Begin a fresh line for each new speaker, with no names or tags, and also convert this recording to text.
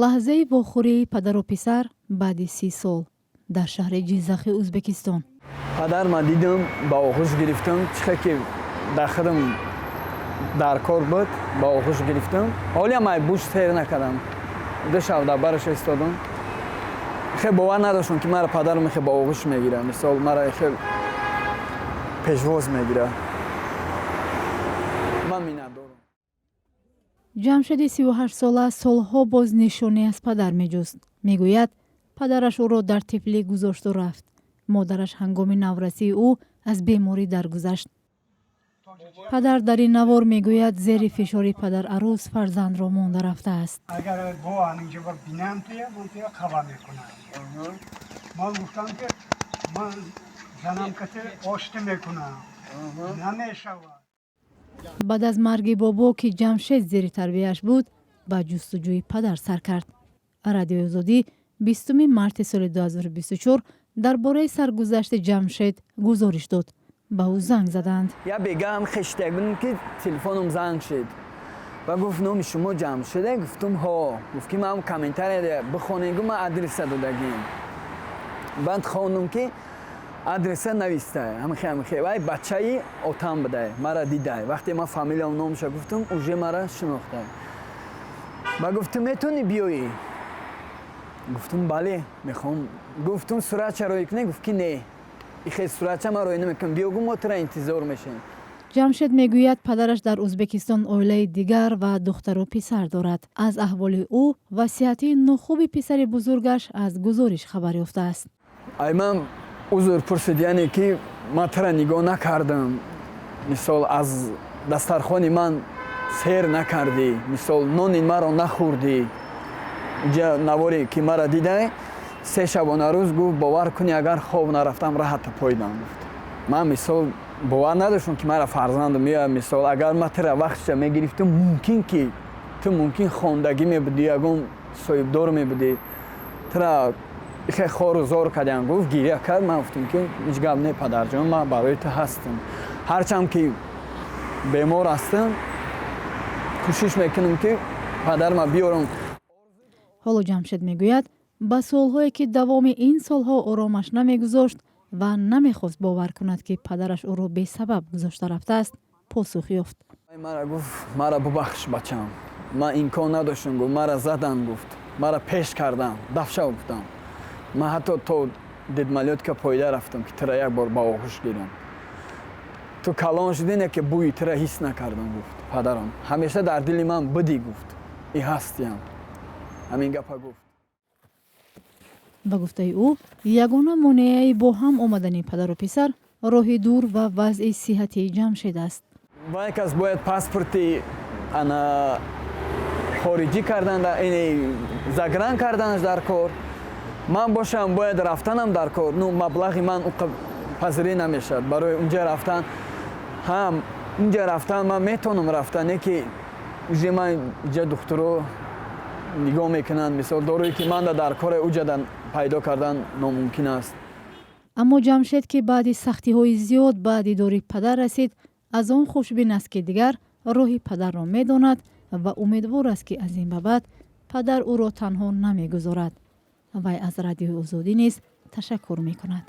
Лаҳзаи вохӯрии падару писар баъди 30 сол дар шаҳри Ҷиззахи Ӯзбекистон.
Падар ман дидам, ба оғӯш гирифтам. Чихе ки дар худам дар кор буд, ба оғӯш гирифтам. Ҳолиам ай буш сер накардам. 2 шаб дар бараш истодам. Хе бовар надоштам, ки мара падарам хе ба оғӯш мегира, мисол, мара хе пешвоз мегира. Ман миннатдорам.
Ҷамшеди 38сола солҳо боз нишоне аз падар меҷуст. Мегӯяд, падараш ӯро дар тифлӣ гузошту рафт. Модараш ҳангоми наврасии ӯ аз беморӣ даргузашт. Падар дар ин навор мегӯяд, зери фишори падарарӯс фарзандро монда рафтааст.
Агар бо ҳаминҷо бинам туя, ман туя қаба мекунам. Ман гуфтам, ки ман занам кати оштӣ мекунам, намешавад.
Баъд аз марги бобо, ки Ҷамшед зери тарбияаш буд, ба ҷустуҷӯи падар сар кард. Радиои Озодӣ 20 марти соли 2024 дар бораи саргузашти Ҷамшед гузориш дод. Ба ӯ занг заданд.
Я бегаҳам хештак будем, ки телефоном занг шид ва гуфт: «Номи шумо Ҷамшеде?» Гуфтум: «Ҳо». Гуфт, ки ман комментария бихонем. Гу ман адреса додагим. Баъд хондум, ки адреса нависта, ҳамихе, ҳамихе. Вай бачаи отам будай, мара дидай. Вақте ман фамилиям, номаша гуфтум, уже мара шинохтай. Ба гуфт: «Ту метавонӣ биёӣ?» Гуфтум: «Бале, мехоҳам». Гуфтум: «Суратча роӣ кунӣ?» Гуфт, ки не, ихе суратча ман роӣ намекунам, биё, гу, мо тура интизор мешавем.
Ҷамшед мегӯяд, падараш дар Ӯзбекистон оилаи дигар ва духтару писар дорад. Аз аҳволи ӯ ва сиҳатии нохуби писари бузургаш аз гузориш хабар ёфтааст.
Ай ман узр пурсид, яъне ки ман тура нигоҳ накардам, мисол, аз дастархони ман сер накардӣ, мисол, нони маро нахӯрдӣ. Инҷа наворе ки мара дидай, 3 шабонарӯз, гуфт, бовар кунӣ, агар хоб нарафтам, раҳата пойдам, гуфт. Ман, мисол, бовар надоштам, ки мара фарзандам меояд. Мисол, агар ман тура вақтша мегирифтам, мумкин ки ту мумкин хондагӣ мебудӣ, ягон соҳибдор мебудӣ. Тура хе хору зор кардям, гуфт, гиря кард. Ман гуфтам, ки ҳеҷ гап не, падарҷон, ман барои ту ҳастам. Ҳарчанд ки бемор ҳастам, кӯшиш мекунам, ки падарма биёрам.
Ҳоло Ҷамшед мегӯяд, ба суолҳое, ки давоми ин солҳо оромаш намегузошт ва намехост бовар кунад, ки падараш ӯро бесабаб гузошта рафтааст, посух ёфт.
Мара гуфт: «Мара бубахш, бачам, ман имкон надоштам», гуфт, «мара задан», гуфт, «мара пеш кардам, дафша», гуфтам, «ман ҳатто то Дедмалётка пойда рафтам, ки тура як бор ба оғӯш гирам. Ту калон шудӣ, не ки бӯи тура ҳис накардам», гуфт. «Падарам, ҳамеша дар дили ман будӣ», гуфт, «и ҳастиям». Ҳамин гапа гуфт.
Ба гуфтаи ӯ, ягона монеаи бо ҳам омадани падару писар роҳи дур ва вазъи сиҳатии Ҷамшед аст.
Вай кас бояд паспорти ана хориҷӣ кардан, загран карданаш дар кор. Ман бошам, бояд рафтанам дар кор. Ну, маблағи ман пазирӣ намешавад барои унҷа рафтан. Ҳам унҷа рафтан ман метавонам рафтан, не ки уже ман иҷа духтуро нигоҳ мекунанд. Мисол, доруе ки манда дар коре, уҷа пайдо кардан номумкин аст.
Аммо Ҷамшед, ки баъди сахтиҳои зиёд ба дидори падар расид, аз он хушбин аст, ки дигар роҳи падарро медонад ва умедвор аст, ки аз ин ба баъд падар ӯро танҳо намегузорад. Вай аз Радиои Озодӣ низ ташаккур мекунад.